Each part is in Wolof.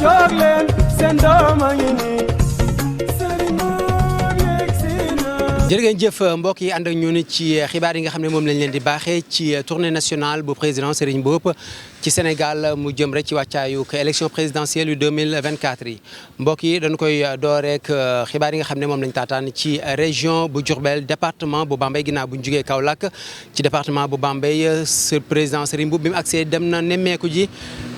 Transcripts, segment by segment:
jóg leen seen doom a ngi nii. jërë ngeen jëf mbokk yi ànd ak ñun ci xibaar yi nga xam ne moom lañ leen di baaxee ci tournée nationale bu président Serigne Mboup ci Sénégal mu jëm rek ci wàccaayu élection présidentielle yu 2024 yi mbokk yi dañu koy door rek xibaar yi nga xam ne moom lañ taataan ci région bu Diourbel département bu Bambey ginnaaw bu ñu jugee Kaolack ci département bu Bambey président Serigne Mboup bi mu agsee dem na nemmeeku ji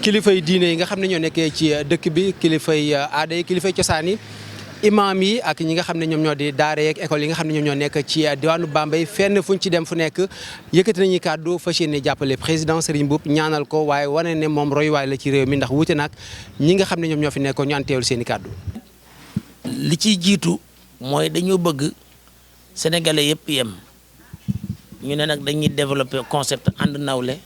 kilifay diine yi nga xam ne ñoo nekkee ci dëkk bi kilifay aada yi kilifay cosaan yi imaam yi ak ñi nga xam ne ñoom ñoo di daara yeeg école yi nga xam ne ñoom ñoo nekk ci diwaanu Bambey fenn fuñ ci dem fu nekk yëkkati nañuy kàddu fas yéene jàppale président Serigne Mboup ñaanal ko waaye wane ne moom royuwaay la ci réew mi ndax wuute nag ñi nga xam ne ñoom ñoo fi nekkoon ñu anteewul seen i kàddu. li ciy jiitu mooy dañoo bëgg sénégalais yëpp yem ñu ne nag dañuy développer concept ànd nawle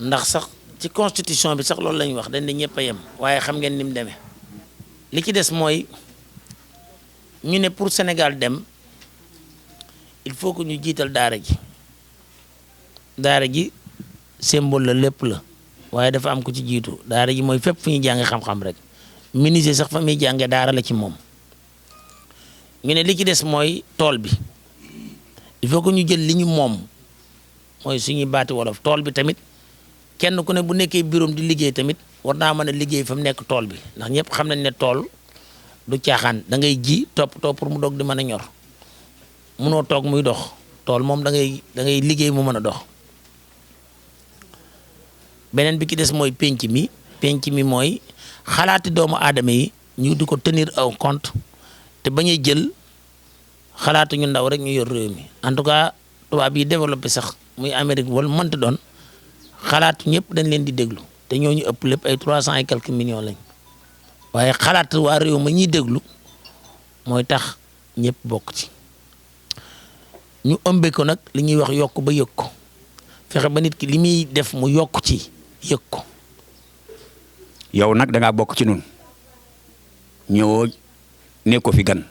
ndax sax ci constitution bi sax loolu la ñuy wax dañ ne ñëpp a yem waaye xam ngeen ni mu demee. li ci des mooy ñu ne pour Sénégal dem il faut que ñu jiital daara ji symbole la lépp la waaye dafa am ku ci jiitu daara ji mooy fépp fu ñuy jànge xam-xam rek ministre sax fa muy jànge daara la ci moom ñu ne li ci des mooy tool bi il faut que ñu jël li ñu moom mooy suñuy baati wolof tool bi tamit kenn ku ne bu nekkee bureau di liggéey tamit war naa mën a liggéey fa mu nekk tool bi ndax ñëpp xam nañ ne tool du caaxaan da ngay ji toppatoo pour mu doog di mën a ñor munoo toog muy dox tool moom da ngay liggéey mu mën a dox. beneen bi ki des mooy penc mi mooy xalaati doomu aadama yi ñu di ko tenir en compte te bañ a jël xalaatu ñu ndaw rek ñu yor réew mi en tout cas tubaab yi développé sax muy Amérique wala mënta doon xalaatu ñëpp dañ leen di déglu. te ñooñu ëpp lépp ay 300 et quelques millions lañ waaye xalaat waa réew ma ñuy déglu mooy tax ñëpp bokk ci ñu ëmbe ko nag li ñuy wax yokk ba yëg ko fexe ba nit ki li muy def mu yokk ci yëg ko. yow nag da ngaa bokk ci nun ñëwoo nekkoo fi gan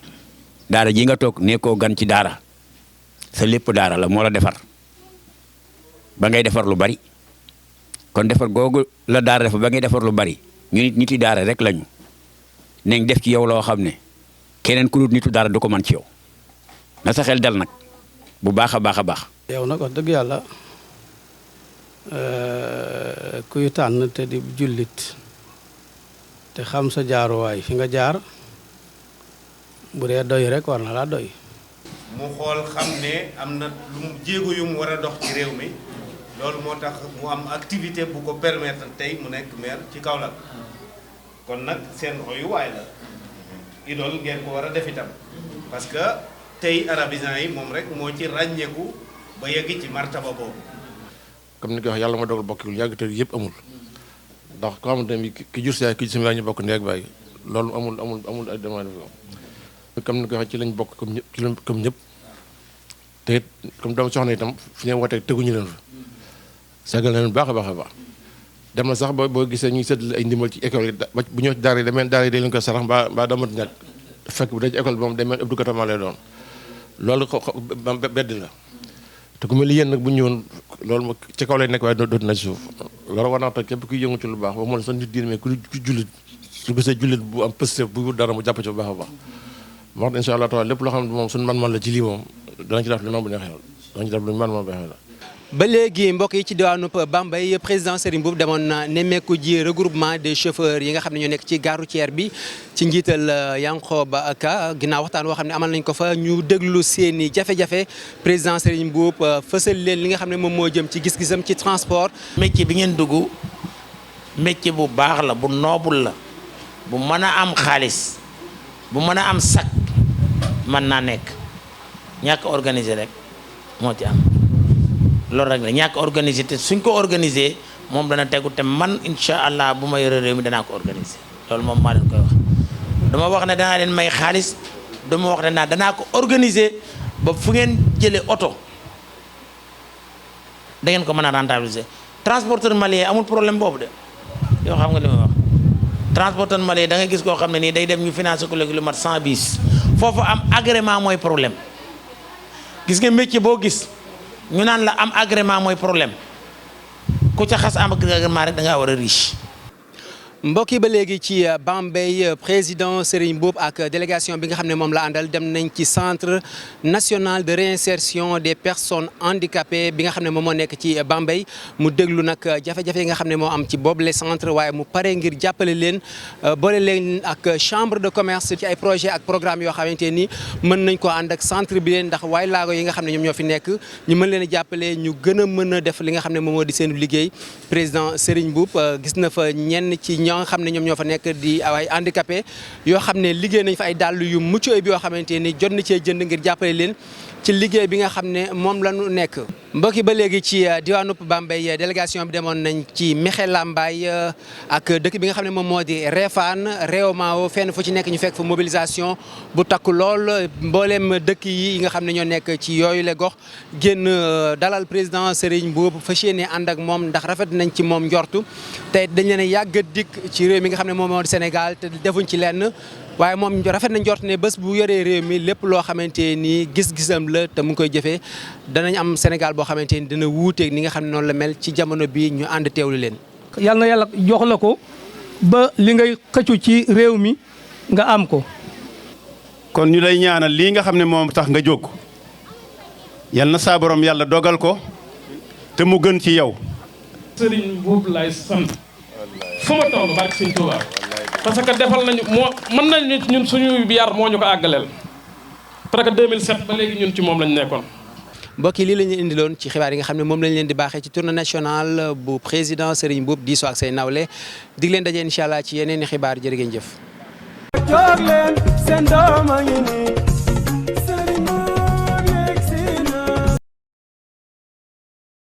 daara ji nga toog nekkoo gan ci daara sa lépp daara la moo la defar ba ngay defar lu bari. kon defar googu la daara def ba ngay defar lu bari ñu nit ñiti daara rek lañu nañ def ci yow loo xam ne keneen ku dul nitu daara du ko mën ci yow na sa xel dal nag bu baax a baax a baax. yow nag wax dëgg yàlla kuy tànn te di jullit te xam sa jaaruwaay fi nga jaar bu dee doy rek war na laa doy. mu xool xam ne am na lu mu jéego yu mu war a dox ci réew mi. loolu moo tax mu am activité bu ko permettre tey mu nekk maire ci Kaolack kon nag seen royuwaay la idole ngeen ko war a def itam parce que tey arabisants yi moom rek moo ci ràññeeku ba yegg ci martaba boobu. comme ni ko wax yàlla ma dogal bokk lu yàgg te yëpp amul ndax ko xamante ne ki jur si yaay ki jur si yaay ñu bokk ndey ak baay loolu amul ay demande comme ni ko wax ci lañ bokk comme ñëpp te it comme doomu soxna itam fi ñu wootee teguñu leen fa. sagal na leen baax a baax a baax dem na sax boo gisee ñuy séddale ay ndimbal ci école yi bu ñëw ci daara yi demeen daara yi dañ leen ko sarax mbaa damat ñàkk fekk bu dee ci école bi moom demeen ëpp katama lay doon loolu bedd la te ku mel ni yéen nag bu ñëwoon loolu ci kaw lay nekk waaye dootu na ci suuf loolu war naa tax képp kuy yëngu ci lu baax ba mu la sax nit diine mais ku jullit su gisee jullit bu am pëste bu dara mu jàpp ci bu baax a baax moo tax incha allah taala lépp loo xam ne moom suñu man-man la ci lii moom danañ ci def lu noonu bu neexee danañ ci def lu man-man bu neexee la. ba léegi mbokk yi ci diwaanu Bambey président Serigne Mboup demoon na nemmeeku ji regroupement des chauffeurs yi nga xam ne ñoo nekk ci gare routière bi ci njiital Yankhoba Ka ginnaaw waxtaan woo xam ne amal nañ ko fa ñu déglu seeni jafe-jafe président Serigne Mboup fësal leen li nga xam ne moom moo jëm ci gis-gisam ci transport. métier bi ngeen dugg métier bu baax la bu noble la bu mën a am xaalis bu mën a am sac mën naa nekk ñàkk organiser rek moo ci am. loolu rek la ñàkk organisé te suñ ko organisé moom dana tegu te man incha allah bu ma yore réew mi danaa ko organisé loolu moom maa leen koy wax dama wax ne danaa leen may xaalis dama wax ne danaa ko organisé ba fu ngeen jëlee oto da ngeen ko mën a rentabiliser transporteur malien amul problème boobu de yow xam nga li ma wax transporteur malien da nga gis koo xam ne nii day dem ñu financé ko léegi lu mat 100 bis foofu am agrément mooy problème gis nga métier boo gis ñu naan la am agrément mooy problème ku ca xas am agrément rek da ngaa war a riche. mbokk yi ba léegi ci Bambey président Serigne Mboup ak délégation bi nga xam ne moom la àndal dem nañ ci centre national de réinsertion des personnes handicapées bi nga xam ne moom moo nekk ci Bambey mu déglu nag jafe-jafe yi nga xam ne moo am ci boobu les centres waaye mu pare ngir jàppale leen boole leen ak chambre de commerce ci ay projet ak programme yoo xamante ni mën nañ ko ànd ak centre bi leen ndax waaye laago yi nga xam ne ñoom ñoo fi nekk ñu mën leen a jàppale ñu gën a mën a def li nga xam ne moom moo di seen liggéey président Serigne Mboup gis na fa ñenn ci ñoo nga xam ne ñoom ñoo fa nekk di ay handicapé yoo xam ne liggéey nañ fa ay dàll yu mucc ayib yoo xamante ni jot na cee jënd ngir jàppale leen ci liggéey bi nga xam ne moom la ñu nekk. mbokk yi ba léegi ci diwaanu Bambey délégation bi demoon nañ ci Mekhe Lambaye ak dëkk bi nga xam ne moom moo di Réfane Réomao fenn fu ci nekk ñu fekk fa mobilisation bu takku lool mbooleem dëkk yi nga xam ne ñoo nekk ci yooyu le gox génn dalal président Serigne Mboup fas yéene ànd ak moom ndax rafet nañ ci moom njortu te dañ leen a yàgg a dikk ci réew mi nga xam ne moom moo di Sénégal te defuñ ci lenn. waaye moom rafet na njort ne bés bu yoree réew mi lépp loo xamante ni gis-gisam la te mu ngi koy jëfee danañ am Sénégal boo xamante ni dina wuuteeg ni nga xam ne noonu la mel ci jamono bii ñu ànd teewlu leen. yal na yàlla jox la ko ba li ngay xëccu ci réew mi nga am ko. kon ñu lay ñaanal lii nga xam ne moom tax nga jóg yal na saa borom yàlla dogal ko te mu gën ci yow. Serigne Mboup lay sant fu ma toll barke Serigne Touba parce que defal nañu moo mën nañu ñun suñu yar moo ñu ko àggaleel parce que 2007 ba léegi ñun ci moom lañ nekkoon. mbokk yi lii la ñu indiloon ci xibaar yi nga xam ne moom lañ leen di baaxee ci tournée nationale bu président Serigne Mboup diisoo ak say nawle dig leen daje incha allah ci yeneen i xibaar jërë ngeen jëf. jóg leen seen doom a ngi nii